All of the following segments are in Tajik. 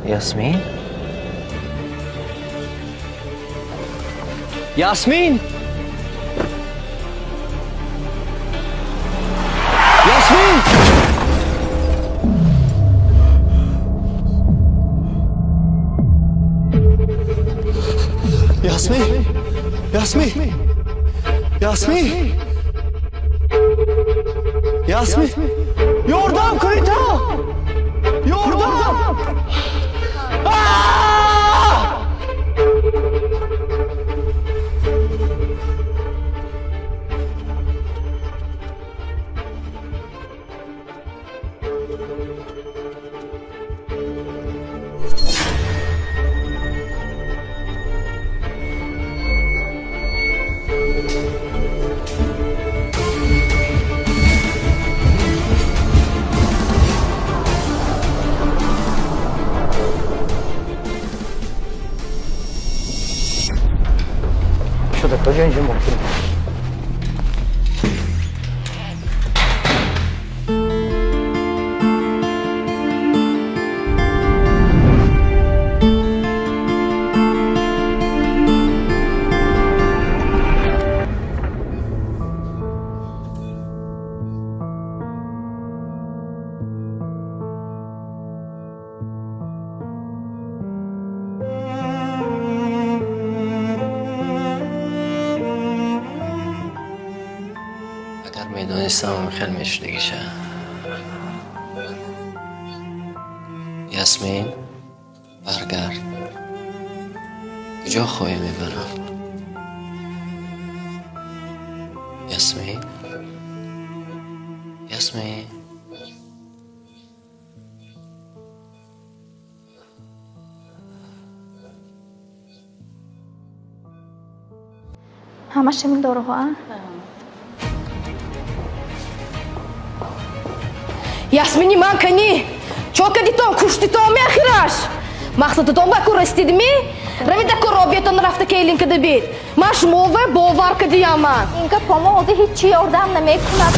Ясмин? Ясмин! Ясмин! Ясмин! Ясмин! Ясмин! Ясмин! Ёрдам кунед! Ёрдам! Шуда куҷо инҷо мумкин? Агар медонистам, хел мешудагиша. Ясмин, баргард. Куҷо хоҳӣ мебарам? Ясмин? Ясмин? Ҳамаш ҳамин доруҳо, а? Ясмини ман кани? Чо кадитон, куштитон меахираш? Мақсадатон ба ку расидми? Равида ку робиятон рафта келин када бит. Ман шумова бовар кадиям ман. Ин гапомо ҳозир ҳеҷ ёрдам намекунад.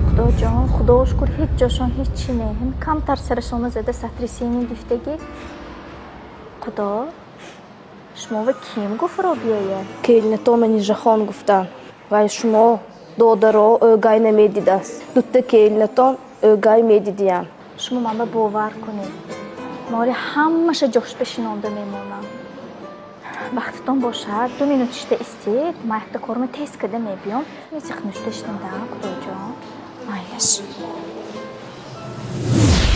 Худоҷон, худо шукр, ҳеҷ ҷошон ҳеҷ чи не. Ҳам камтар сарашона зада сотрясение гифтагӣ. Худо, шумова ким гуфт Робияя? Келинатон Манижахон гуфтан. Вай шумо додаро ӯгай намедидаст. Дутта келинатон ӯгай медидиян. Шумо ман ба бовар кунед. Мори ҳамаша ҷош бешинонда мемонам. Вақтатон бошад, 2 минут шида истед, ман якта корма тез када мебиём. Зиқнушта шиндам, худоҷон. Майлаш.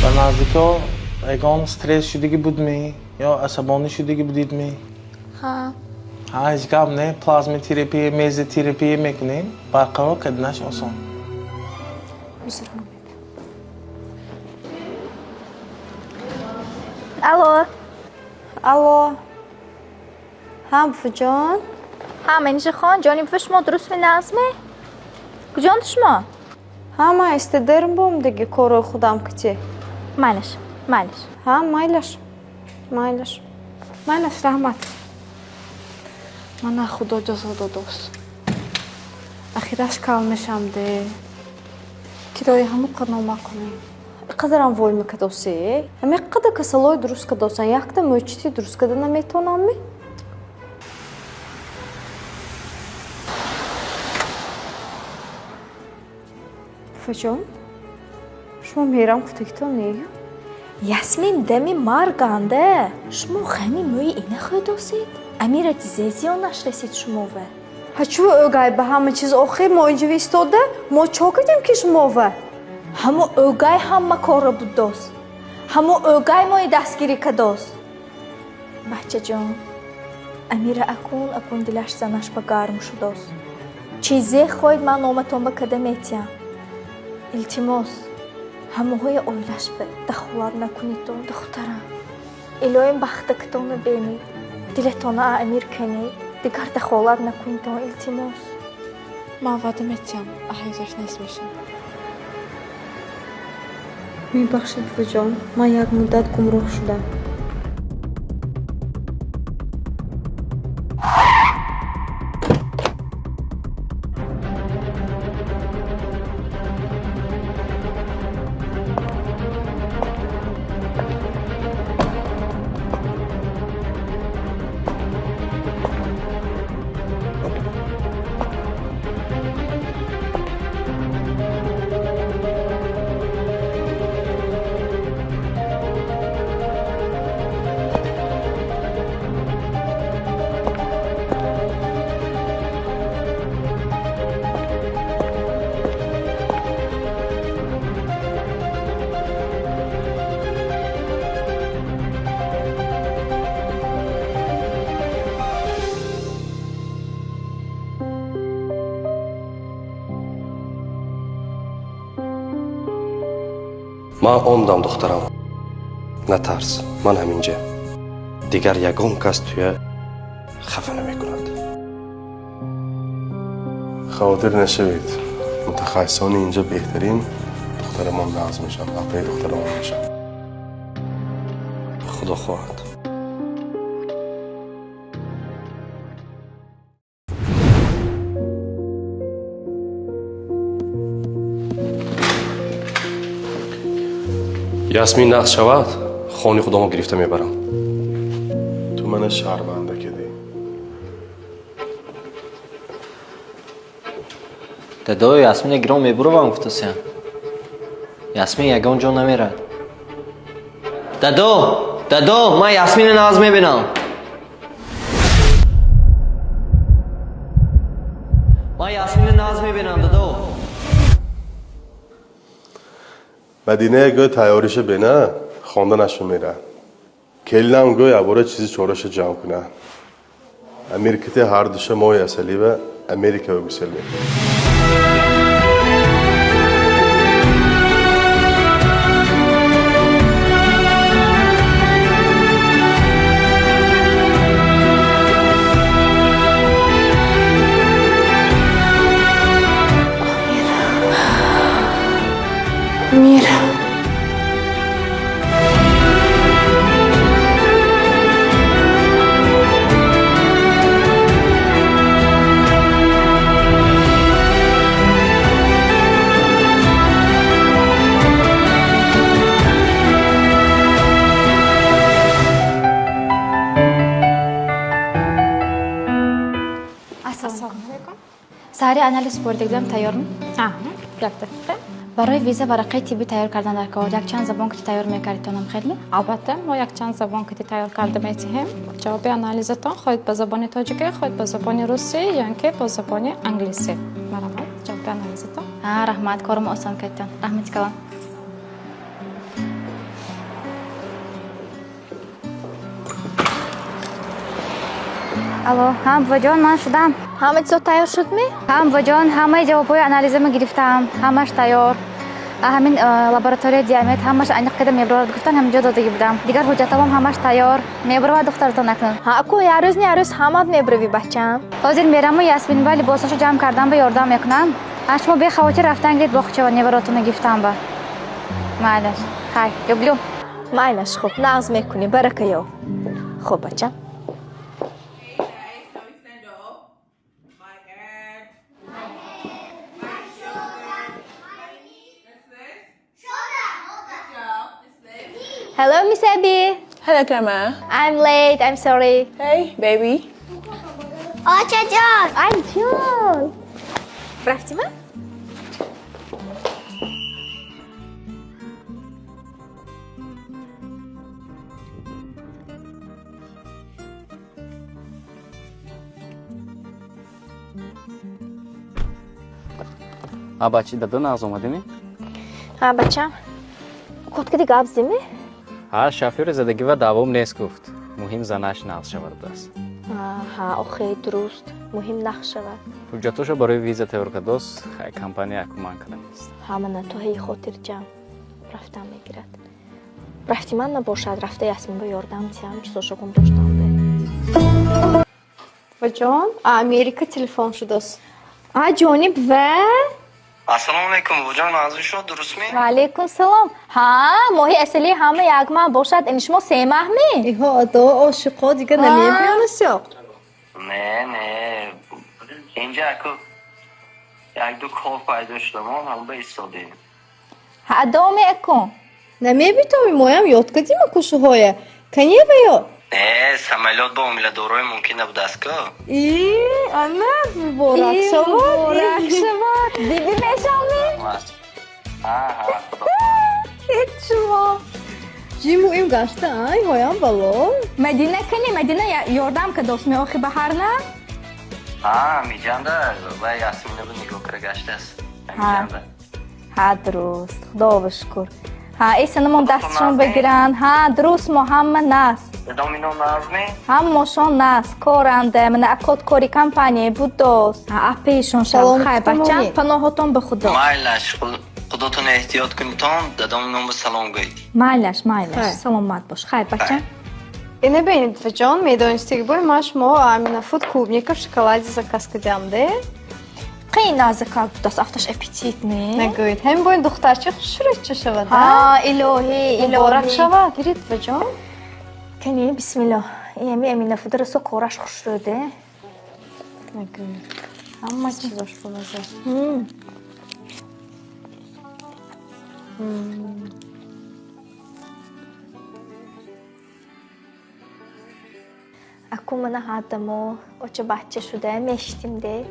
Ба наздикҳо ягон стресс шудагӣ будмӣ ё асабонӣ шудагӣ будидмӣ? Ҳа. Ҳа, ҳеҷ гап не, плазмотерапия, мезотерапия мекунем, барқарор карданаш осон. Узр. Алло. Алло. Ҳа, буфуҷон. Ҳа, Манижахон, ҷони буфа, шумо дуруст меназме? Куҷонд шумо? Ҳа, ман истедерм бомдаги корҳои худам кити. Майлаш, майлаш. Ҳа, майлаш. Майлаш. Майлаш, раҳмат. Мана худо ҷазо додост. Ахираш кал мешам де. Кирои ҳаму қанома кунем. Қадарам вой мекадосе. Ҳаме қада касалои дуруст кадосан. Якта мӯчити дуруст када наметонамми? Буфаҷон, шумо мерам гуфтагитон не? Ясмин дами марганда шумо ғами мӯи ина хӯдосед? Амира дизе зиёнаш расид шумова. Ҳа, чӯ ӯгай ба ҳама чиз охир мо инҷо истода, мо чо кардем ки шумова? Ҳамо ӯгай ҳама корро буддост. Ҳамо ӯгай мои дастгирӣ кадост. Бачаҷон, Амира акун акун дилаш занаш ба гарм шудост. Чизе хоҳед, ман номатон ба када метиҳам. Илтимос, ҳамоҳои оилаш ба дахолат накунедон, духтарам. Илоҳим бахтакатонро бенед. Дилатонро Амир канед. Дигар дахолат накунедон, илтимос. Ман ваъда метиҳам, аҳёташ нест мешавам. Мебахшед, буфаҷон, ман як муддат гумроҳ шудам. Ман омдам, духтарам, натарс, ман ҳаминҷа. Дигар ягон кас туя хафа намекунад. Хавотир нашавед, мутахассисони инҷа беҳтарин. Духтарамон нағз мешавад, апаи духтарамон мешавад. Худо хоҳад. Ясмин нағз шавад, хони худомо гирифта мебарам. Ту мана шарманда кардӣ. Дадо, Ясмина гирон мебуравам гуфтасиям. Ясмин ягон ҷо намерад. Дадо, дадо, ман Ясмина нағз мебинам. Ман Ясмина нағз мебинам, дадо. Мадина гӯй тайёриша бена, хонданашу мерад. Келинам гӯй абора чизи чораша ҷамъ кунад. Амиркити ҳардуша моҳи асалива Америкава гусел мекунад. Мир. Ассалому алайкум. Саҳари анализ супоридагиам тайёрми? Як дақиқа. Барои виза варақаи тиббӣ тайёр кардан дар кор якчанд забон ки тайёр мекардитонам хеле? Албатта, мо якчанд забон ки тайёр карда метиҳем. Ҷавоби анализатон хоҳед ба забони тоҷикӣ, хоҳед ба забони русӣ ё ин ки бо забони англисӣ. Марҳамат, ҷавоби анализатон. Раҳмат, кормо осон кардитон. Раҳмати калон. Алло, ҳа, буваҷон, ман шудам. Ҳама чизо тайёр шуд ми? Ҳа, буваҷон, ҳамаи ҷавобҳои анализамро гирифтам. Ҳамаш тайёр. Ҳамин лабораторияи Диамед ҳамаш аниқ карда мебарорад гуфтан, ҳамин ҷо додагӣ будам. Дигар ҳуҷҷатамам ҳамаш тайёр. Мебарорад духтаратон акнун. Ҳа, ку як рӯз не, як рӯз ҳамат мебаравӣ, бачам. Ҳозир мераму Ясмин ба либосашо ҷамъ кардан ба ёрдам мекунам. Шумо бехавотир рафтан гиред боғчава, неваротонро гирифтам ба. Майлаш. Хай, люблю. Майлаш, хуб, нағз мекунӣ, барака ёб. Хуб, бачам. Hello, Miss Abby. Hello, Grandma. I'm late. I'm sorry. Hey, baby. Очаҷон. I'm John. Рафтима? А бачи, дада нағз омадеми? Ҳа, бачам. Коткади гап зими? Ҳа, шофёри задагива давом нест гуфт. Муҳим занаш нағз шавад будааст. Ҳа, охе, дуруст. Муҳим нағз шавад. Ҳуҷҷатошо барои виза тайёр кардост, хай компания кӯмак карда нест. Ҳа, мана то ҳеи хотирҷам. Рафтан мегирад. Рафти ман набошад, рафта Ясмин ба ёрдам тиям, чизошо гум доштам бе. Буваҷон, Америка телефон шудааст. А, ҷониб ва? Ассалому алайкум, буваҷон, манзури шумо дурустми? Ва алайкум салом. Ҳа, моҳи асали ҳама як маҳ бошад, ин шумо се маҳ ми? Иҳо, адо ошиқо дига намебиёнасёқ. Не, не. Инҷа аку як ду кор пайдо шуда, мо ҳам ба истодем. Ҳа, адо мекун. Намебитоми, моям ёд кардима кушуҳоя. Каневаё? Не, самолёт бо ҳомиладорои мумкин набудааст ку. И, ана, муборак шавад. Муборак шавад. Диди мешавӣ? Ҳа, ҳа, худо. Ҳеҷ шумо. Ҷиму им гашта, ай, ҳоям бало. Мадина кани, Мадина ёрдам кардост меохи ба ҳар на? Ҳа, миҷанда ва Ясмина бу нигоҳ кара гаштааст. Миҷанда. Ҳа, дуруст. Худо ба шукр. Ҳа, эсанамон дастшон бигиранд. Ҳа, дуруст, мо ҳама нас. Дадом ино назме? Ҳамошон нас, коранда, мана акот кори компания будост. Ҳа, апешон шав. Салом Хай, гуфтам, бачам, омед. паноҳотон ба Худо. Майлаш, Худотон эҳтиёт кунитон, дадом номба салом гӯед. Майлаш, майлаш, саломат бош. Хайр, бачам. Ина бинед, буваҷон, медонистеги бой ман шумо Аминафуд клубника в шоколаде заказ кардиам де. Қин назикак будааст, афташ аппетитный. Нагӯед, ҳамин бо ин духтарча хушрӯйча шавад. Ҳа, илоҳӣ. Муборак Илоҳӣ. шавад. Гиред, буваҷон. Кани, бисмиллоҳ. Ами Аминафуда расо кораш хушрӯде. Нагӯед, ҳама чизош бамаза. Аку мана ҳардамо оча бача шуда мешитим де.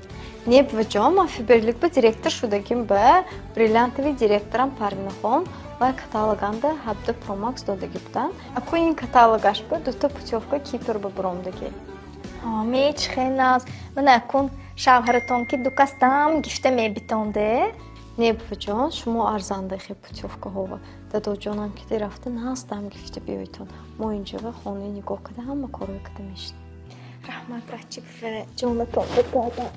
Не, буваҷон, ман Фаберлик ба директор шудагим ба бриллиантовый директорам Парвинахон ва каталоганда 17 Промакс додагӣ буданд. Аку ин каталогаш ба дута путёвка Кипр ба буромдагӣ. Меч хел наз. Мана акун шавҳаратон ки ду кас дам гифта мебитон де. Не, буваҷон, шумо арзанда хе путёвкаҳова. Дадоҷонам ки рафта наз дам гифта биёйтон. Мо инҷава хонаи нигоҳ карда, ҳама корҳое карда мешинем. Раҳмат, бачи, ҷонатон бигардам.